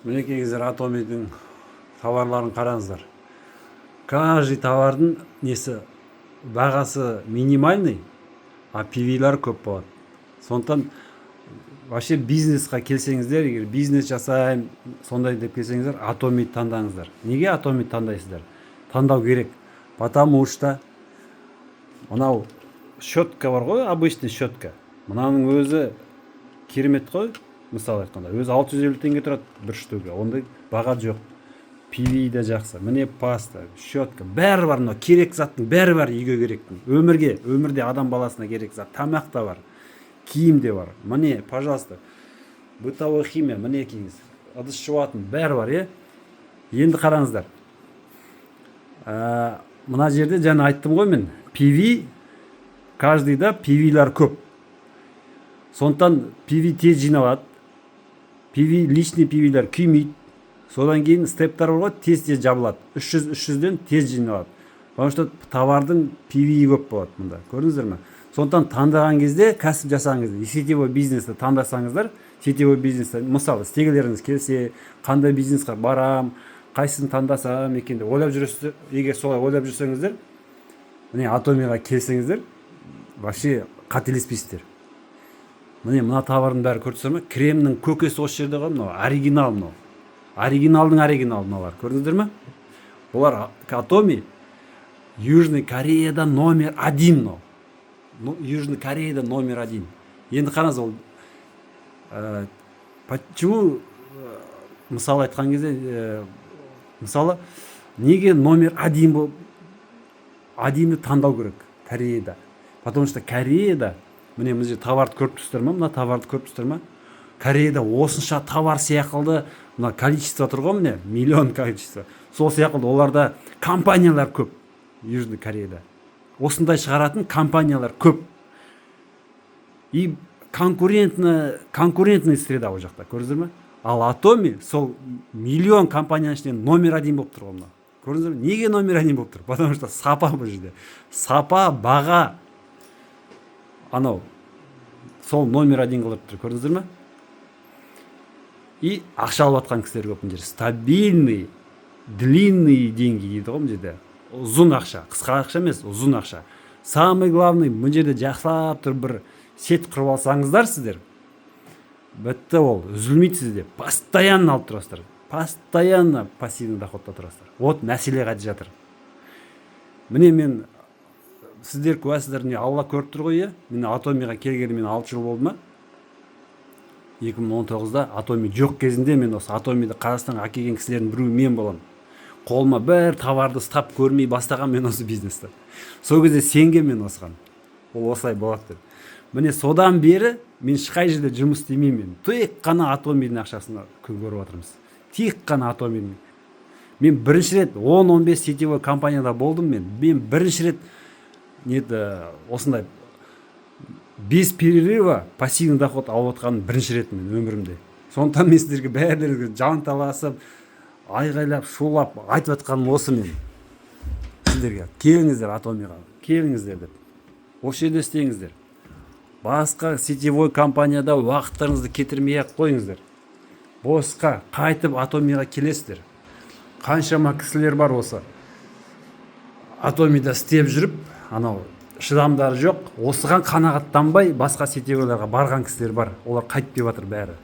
Мінекейіңіздер, Атомидің товарларын қараңыздар. Каждый товардың несі, бағасы минимальный, а PV-лар көп болады. Сондықтан вообще бизнесқа келсеңіздер, егер бизнес жасаймын сондай деп келсеңіздер, Атомиді таңдаңыздар. Неге Атомиді таңдайсыздар? Таңдау керек, потому что мынау щетка бар ғой, обычный щетка, мынаның өзі керемет қой. Мысалы айтқанда, өзі 650 теңге тұрады бір штука, ондай баға жоқ. PV де жақсы. Міне, паста, щетка, бәрі бар. Мынау керек заттың бәрі бар, үйге керектің, өмірге, өмірде адам баласына керек зат. Тамақ та бар, киім де бар. Міне, пожалуйста, бытовой химия, мінекейіңіз, ыдыс жуатын, бәрі бар, иә. Енді қараңыздар, мына жерде жаңа айттым ғой мен, PV, каждыйда PV-лар көп. Сондықтан PV тез жиналады, PV, личный PV-лер күймейді. Содан кейін стептар бар ғой, тез тез жабылады, 300, 300-ден тез жиналады, потому что товардың PV көп болады мұнда, көрдіңіздер ме? Сондықтан таңдаған кезде, кәсіп жасаған кезде сетевой бизнесті таңдасаңыздар, сетевой бизнесті, мысалы, істегілеріңіз келсе, қандай бизнеске барам, қайсысын таңдасам екен деп ойлап жүресіздер. Егер солай ойлап жүрсеңіздер, міне, Атомиға келсеңіздер, вообще қателеспейсіздер. Міне, мына товардың бәрі, көріп тұрсыздар ма? Кремнің көкесі осы жерде ғой. Мынау оригинал, мынау оригиналдың оригиналы мыналар, көрдіңіздер ме? Бұлар Атоми Южный Кореяда номер один мынау. Ну, Южный Кореяда номер один. Енді қараңыз, ол почему, мысалы айтқан кезде, мысалы, неге номер один болып, одинді таңдау керек Кореяда? Потому что Кореяда, міне, мына жерде товарды көріп тұрсыздар ма? Мына товарды көріп тұрсыздар ма? Кореяда осынша товар сияқты мына количество тұр ғой, міне, миллион количество. Сол сияқты оларда компаниялар көп. Южный Кореяда осындай шығаратын компаниялар көп и конкурентный среда ол жақта, көрдіңіздер ме? Ал Атоми сол миллион компанияның ішінен номер один болып тұр ғой мынау, көрдіңіздер ме? Неге номер один болып тұр? Потому что сапа. Бұл жерде сапа, баға, анау сол номер один қылып тұр, көрдіңіздер ме? И ақша алып жатқан кісілер көп мына жерде. Стабильный, длинные деньги дейді ғой мына жерде, ұзын ақша, қысқа ақша емес, ұзын ақша. Самый главный, мына жерде жақсылап тұрып бір сеть құрып алсаңыздар сіздер, бітті, ол үзілмейді сізде, постоянно алып тұрасыздар, постоянно пассивный доходта тұрасыздар. Вот мәселе қайда жатыр. Міне, мен, сіздер куәсіздер, міне, Алла көріп тұр ғой, иә. Мен Атомиға келгелі мен 6 жыл болды ма? 2019-да Атоми жоқ кезінде мен осы Атомиді Қазақстанға әкелген кісілердің біреуі мен боламын. Қолыма бір товарды ұстап көрмей бастаған мен осы бизнесті. Сол кезде сенгенмін мен осыған, ол осылай болады деп. Міне, содан бері мен ешқай жерде жұмыс істемеймін, мен тек қана Атомидің ақшасына күн көріп жатырмыз, тек қана Атомидің. Мен бірінші рет 10-15 сетевой компанияда болдым. Мен бірінші рет не осындай без перерыва пассивный доход алып отқаным бірінші рет мен өмірімде. Сондықтан мен сіздерге, бәрілеріңізге жанталасып, айғайлап, шулап айтып жатқаным осы мен сіздерге: келіңіздер Атомиға, келіңіздер деп, осы жерде істеңіздер. Басқа сетевой компанияда уақыттарыңызды кетірмей ақ қойыңыздар босқа, қайтып Атомиға келесіздер. Қаншама кісілер бар, осы Атомида істеп жүріп, анау шыдамдары жоқ, осыған қанағаттанбай басқа сетевойларға барған кісілер бар. Олар қайтып келіп жатыр бәрі.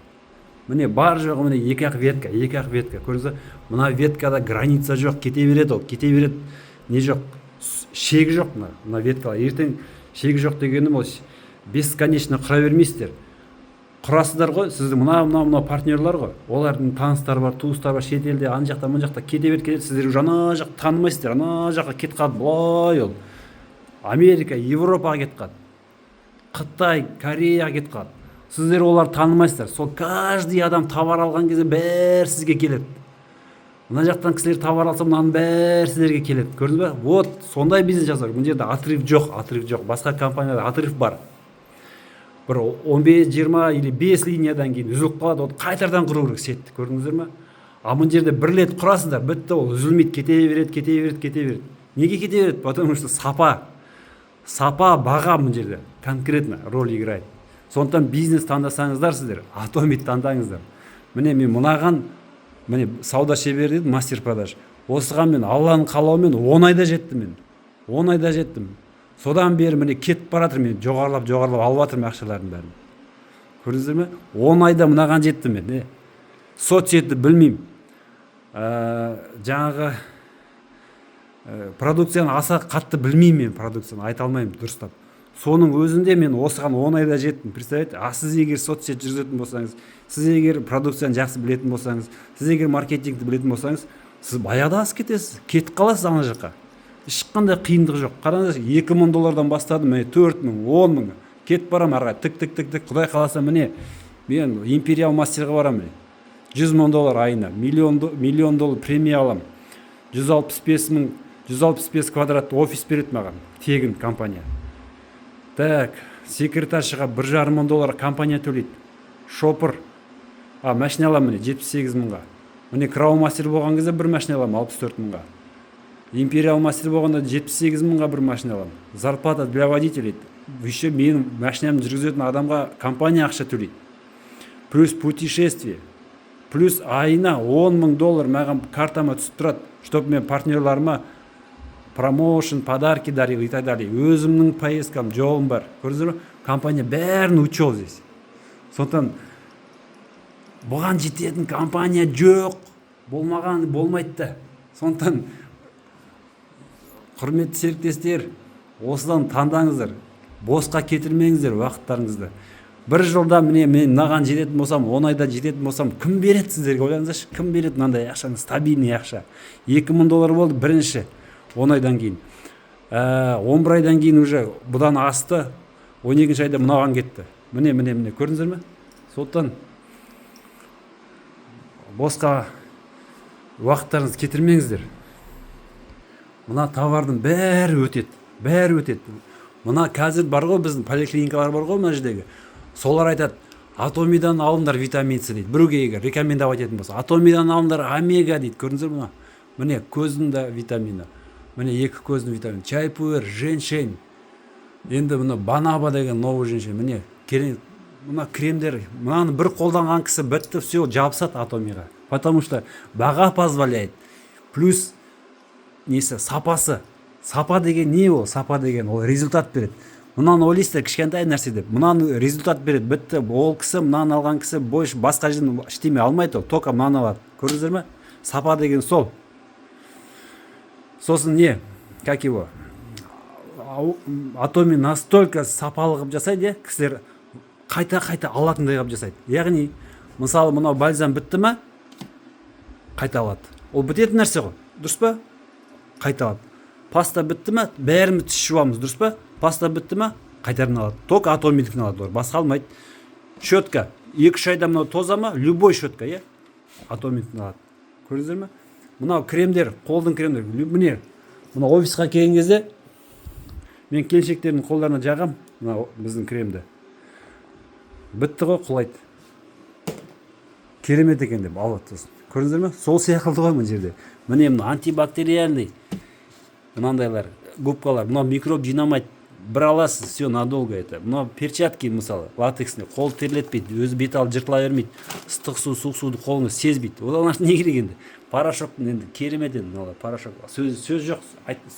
Міне, бар жоғы міне, екі ақ ветка, екі ақ ветка, көрдіңіз ба? Мына веткада граница жоқ, кете береді, ол кете береді, не жоқ, шегі жоқ мына веткалар. Ертең шегі жоқ дегенім, ол бесконечно құра бермейсіздер. Құрасыздар ғой, сіздің мына мына мына партнерлар ғой, олардың таныстары бар, туыстары бар шетелде, ана жақта, мына жақта, кете береді, кетеді. Сіздер уже ана жақты танымайсыздар, ана жаққа кетіп қалды былай, ол Америка, Европаға кетіп қалды, Қытай, Кореяға кетіп қалды. Сіздер оларды танымайсыздар. Сол каждый адам товар алған кезде бәрі сізге келеді. Мына жақтан кісілер товар алса, мынаның бәрі сіздерге келеді, көрдіңіз ба? Вот сондай бизнес жасау. Мына жерде отрыв жоқ, отрыв жоқ. Басқа компанияда отрыв бар, бір 15, 20 или 5 линиядан кейін үзіліп қалады, оны қайтадан құру керек сетьті, көрдіңіздер ме? А мына жерде бір рет құрасыздар, бітті, ол үзілмейді, кете береді, кете береді, кете береді. Неге кете береді? Потому что сапа, сапа, баға мына жерде конкретно роль играет. Сондықтан бизнес таңдасаңыздар, сіздер Атомиді таңдаңыздар. Міне, мен мынаған Міне, сауда шебері дейді, мастер продаж. Осыған мен Алланың қалауымен 10 айда жеттім. Мен 10 айда жеттім. Содан бері, міне, кетіп бара жатыр. Мен жоғарылап, жоғарылап алып жатырмын ақшалардың бәрін. Көрдіңіздер ме? 10 айда мынаған жеттім мен. Не соцсетті білмеймін, жаңағы продукцияны аса қатты білмеймін мен, продукцияны айта алмаймын дұрыстап. Соның өзінде мен осыған 10 айда жеттім, представляете? А сіз егер соцсеть жүргізетін болсаңыз, сіз егер продукцияны жақсы білетін болсаңыз, сіз егер маркетингті білетін болсаңыз, сіз баяғыда асып кетесіз, кетіп қаласыз ана жаққа. Ешқандай қиындық жоқ. Қараңыздаршы, 2000 доллардан бастадым, міне, 4000, 10 000, кетіп барамын ары қарай, тік, тік, тік, тік. Құдай қаласа, міне, мен империал мастерға барамын, міне, 100 000 доллар айына, миллион доллар премия аламын, 165 000, 165 квадрат офис береді маған тегін компания. Так, секретаршаға 1,5 мың доллар компания төлейді. Шопыр, а машина аламын, міне, 78 мыңға. Міне, краун мастер болған кезде бір машина аламын 64 мыңға. Империал мастер болғанда 78 мыңға бір машина аламын. Зарплата для водителей еще, менің машинамды жүргізетін адамға компания ақша төлейді. Плюс путешествие, плюс айына 10 000 доллар маған картама түсіп тұрады, чтобы мен партнерларыма промоушен, подарки дарил и так далее. Өзімнің поездкам, жолым бар. Көрдіңіздер ме? Компания бәрін учел здесь. Сондықтан бұған жететін компания жоқ, болмаған, болмайды да. Сондықтан, құрметті серіктестер, осыдан таңдаңыздар, босқа кетірмеңіздер уақыттарыңызды. Бір жылда, міне, мен мынаған жететін болсам, 10 айда жететін болсам, кім береді сіздерге, ойлаңыздаршы? Кім береді мынандай ақшаны, стабильный ақша? 2000 доллар болды бірінші 10 айдан кейін. 11 айдан кейін уже бұдан асты, 12-айда мынаған кетті. Міне, міне, міне, көрдіңіздер ме? Сондықтан босқа уақыттарыңызды кетірмеңіздер. Мына товардың бәрі өтеді, бәрі өтеді. Мына қазір бар ғой, біздің поликлиникалар бар ғой мына жердегі, солар айтады: «Атомидан алыңдар витамин С», – дейді. Біреуге егер рекомендовать ететін болса, «Атомидан алыңдар омега», – дейді. Көрдіңіздер ме? Міне, көздің де витамині, міне, екі көздің витамині, чай пуэр, женьшень, енді мына банаба деген новый женьшень. Міне, мына кремдер. Мынаны бір қолданған кісі бітті, все, жабысады Атомиға, потому что баға позволяет, плюс несі, сапасы. Сапа деген не ол? Сапа деген ол результат береді. Мынаны ойлайсыздар кішкентай нәрсе деп, мынаны результат береді, бітті. Ол кісі, мынаны алған кісі больше басқа жерден ештеме алмайды, ол только мынаны алады. Көрдіңіздер ме? Сапа деген сол. Сосын не, как его, Атоми настолько сапалы қылып жасайды, иә, кісілер қайта қайта алатындай қылып жасайды. Яғни, мысалы, мынау бальзам бітті ма, қайта алады. Ол бітетін нәрсе ғой, дұрыс па? Қайта алады. Паста бітті ма, бәріміз тіс жуамыз, дұрыс па? Паста бітті ма, қайтадан алады. Только Атомидікін алады олар, басқа алмайды. Щетка 2-3 айда мынау тоза ма, любой щетка, иә, Атомидікін алады. Көрдіңіздер ме? Мынау кремдер, қолдың кремдері. Міне, мына офисқа келген кезде мен келіншектердің қолдарына жағам мына біздің кремді. Бітті ғой, құлайды, керемет екен деп алады сосын. Көрдіңіздер ме? Сол сияқты ғой мына жерде. Міне, мына антибактериальный мынандайлар, губкалар, мынау микроб жинамайды, бір аласыз, все, надолго. Это мынау перчатки, мысалы, латексный, қол терлетпейді, өзі бет алды жыртыла бермейді, ыстық су, суық суды қолыңыз сезбейді. Одан не керек енді? Порошок енді керемет енді мыналар, порошок, сөз жоқ,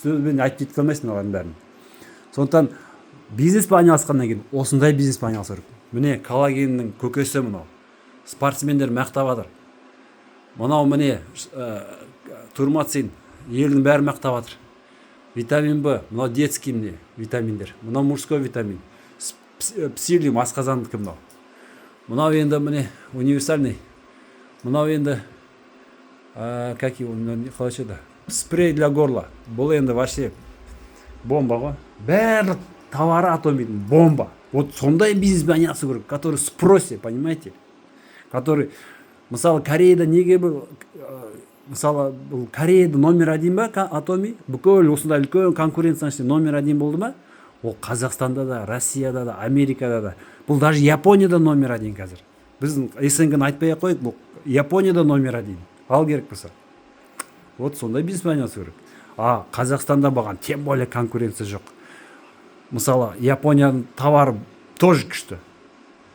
сөзбен айтып жеткізе алмайсың мыналардың бәрін. Сондықтан бизнеспен айналысқаннан кейін осындай бизнеспен айналысу керек. Міне, коллагеннің көкесі мынау, спортсмендер мақтап жатыр. Мынау, міне, турмацин, елдің бәрі мақтап жатыр. Витамин Б, мынау детский, міне, витаминдер, мынау мужской витамин. Псилиум асқазандікі мынау. Мынау енді, міне, универсальный. Мынау енді как его, мынау қалайша еді, спрей для горла. Бұл енді вообще бомба ғой. Барлық товары Атомидің бомба. Вот сондай бизнеспен айналысу керек, который в спросе, понимаете, который, мысалы, Кореяда неге бұл, мысалы, бұл Кореяда номер один ба Атоми? Бүкіл осындай үлкен конкуренцияның ішінде номер один болды ма? Ол Қазақстанда да, Россияда да, Америкада да, бұл даже Японияда номер один. Қазір біздің СНГ ны айтпай ақ қояйық, бұл Японияда номер один. Ал керек болса, вот сондай бизнеспен айналысу керек. А Қазақстанда бұған тем более конкуренция жоқ. Мысалы, Японияның товары тоже күшті,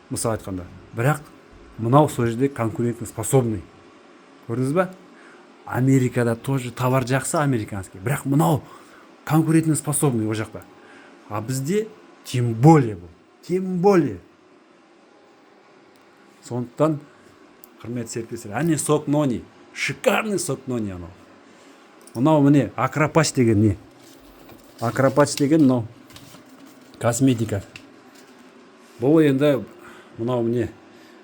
мысалы айтқанда, бірақ мынау сол жерде конкурентоспособный. Көрдіңіз ба? Америкада тоже товар жақсы, американский, бірақ мынау конкурентоспособный ол жақта. А бізде тем более, бұл тем более. Сондықтан, құрметті серіктестер, әне сок нони, шикарный сок нони. Анау, мынау, міне, акропач деген не? Акропач деген мынау косметика. Бұл енді мынау, міне,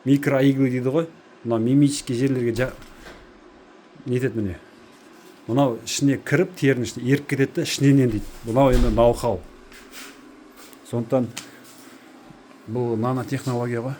микроиглы дейді ғой. Мынау мимический жерлерге нетеді. Міне, мынау ішіне кіріп, терінің ішіне еріп кетеді да, ішінен емдейді. Мынау енді ноу-хау. Сондықтан бұл нанотехнология ғой.